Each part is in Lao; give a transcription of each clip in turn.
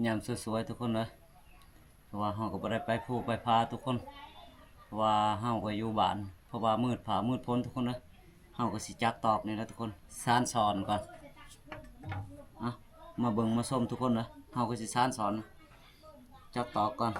ຍາມສວຍໆ ທຸກຄົນເດີ ເພາະວ່າເຮົາກໍບໍ່ໄດ້ໄປພູໄປຜາທຸກຄົນ ເພາະວ່າເຮົາກໍຢູ່ບ້ານ ເພາະວ່າມືດຟ້າມືດຝົນທຸກຄົນເດີ. ເຮົາກໍຊິຈັກຕອກນີ້ແຫຼະທຸກຄົນ ສານສອນກ່ອນ. ເອົາ ມາເບິ່ງມາຊົມທຸກຄົນເດີ ເຮົາກໍຊິສານສອນ ຈັກຕອກກ່ອນ.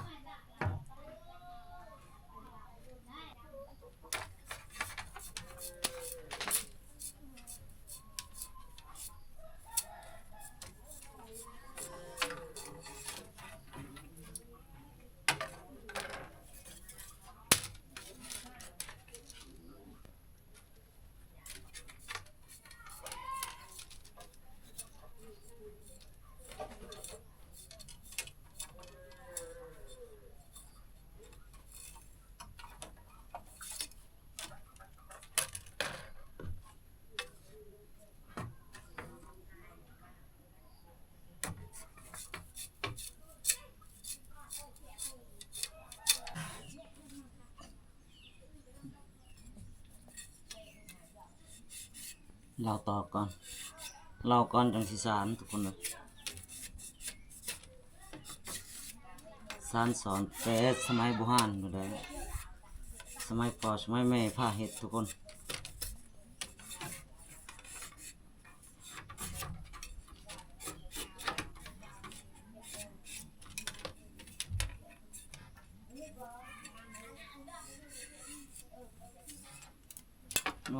ລາວຕອກກ່ອນ ລາວກ່ອນຈັ່ງຊິສານທຸກຄົນເດີ. ສານສອນແຕ່ສະໄໝບູຮານພຸ້ນເດີ ສະໄໝພໍ່ສະໄໝແມ່ພາເຮັດທຸກຄົນ. ໂອ້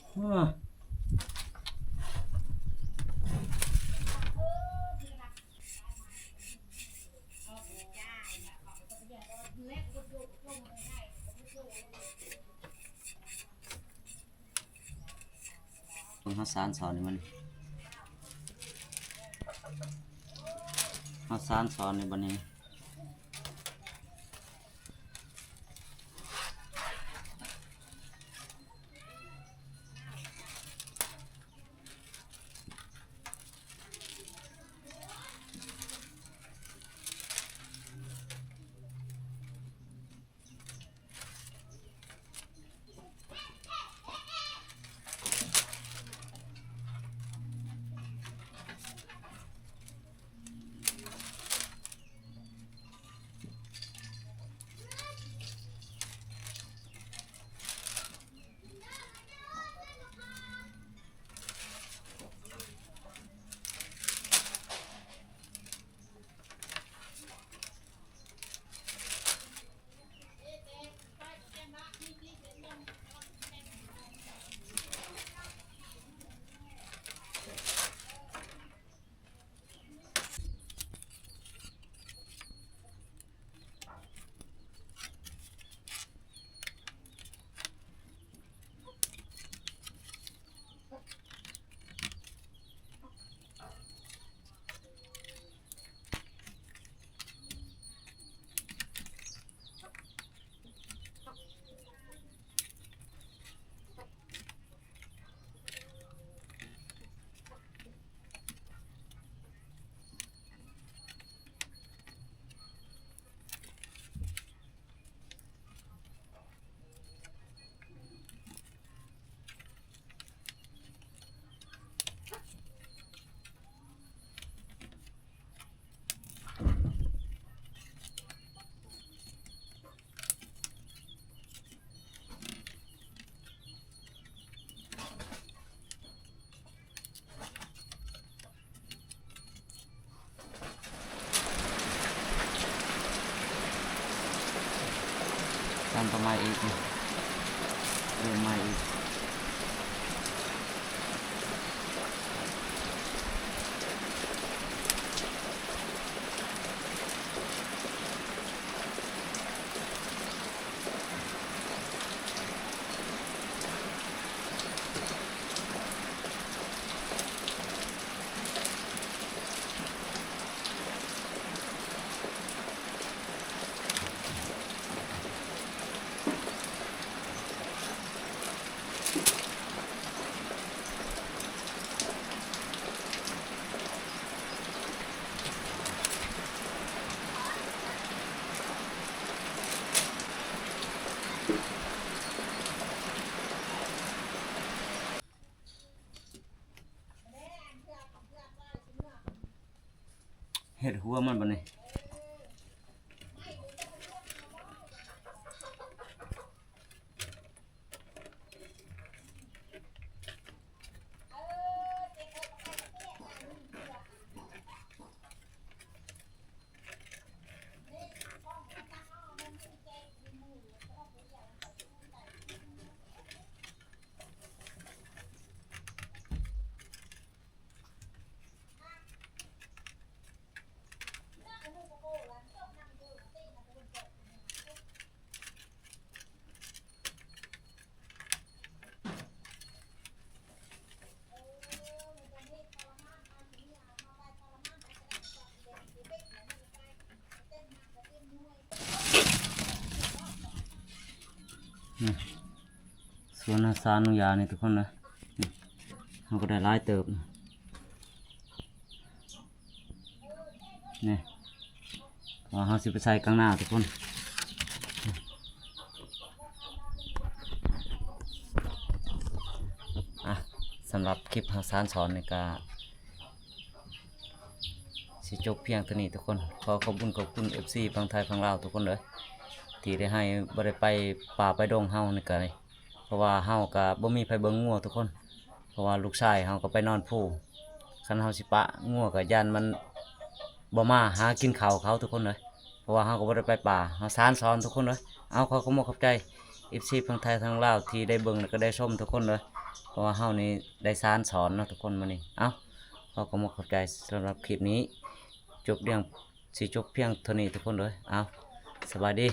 ໂອເຄ. ເຮົາສານສອນໃຫ້ມັນ ເຮົາສານສອນໃຫ້ບັດນີ້. ສ້າງຕໍ່ໄມ້ອີກ ເລີ່ມໃໝ່ອີກ. ເຮັດຫົວມັນບັດນີ້. ສວນເຮົາສານໜູຢານີ້ທຸກຄົນເດີ. ນີ້ ເຮົາກໍໄດ້ຫຼາຍເຕີບ. ນີ້ ວ່າເຮົາຊິໄປໃສ່ກາງນາທຸກຄົນ. ອ່ະ ສຳລັບຄລິບເຮົາສານສອນນີ້ກະຊິຈົບພຽງເທົ່ານີ້ທຸກຄົນ. ຂໍຂອບຄຸນຂອບຄຸນເອັຟຊີຝັ່ງໄທຝັ່ງລາວທຸກຄົນເດີ ທີ່ໄດ້ໃຫ້ ບໍ່ໄດ້ໄປປ່າໄປດົງເຮົານີ້ກະ ເພາະວ່າເຮົາກະບໍ່ມີໃຜເບິ່ງງົວທຸກຄົນ ເພາະວ່າລູກຊາຍເຮົາກໍໄປນອນພູ. ຄັນເຮົາຊິປະງົວກໍຢ້ານມັນບໍ່ມາຫາກິນເຂົ້າເຂົາທຸກຄົນເອີຍ ເພາະວ່າເຮົາກໍບໍ່ໄດ້ໄປປ່າ ເຮົາສານສອນທຸກຄົນເອີຍ. ເອົາ ຂໍຂອບອົກຂອບໃຈເອັຟຊີຝັ່ງໄທທັງລາວທີ່ໄດ້ເບິ່ງ ແລະ ກໍໄດ້ຊົມທຸກຄົນເດີ ເພາະວ່າເຮົານີ້ໄດ້ສານສອນເນາະທຸກຄົນມື້ນີ້. ເອົາ ຂໍຂອບອົກຂອບໃຈສຳລັບຄລິບນີ້ ຈົບລຽງ ຊິຈົບພຽງເທົ່ານີ້ທຸກຄົນເດີ. ເອົາ ສະບາຍດີ.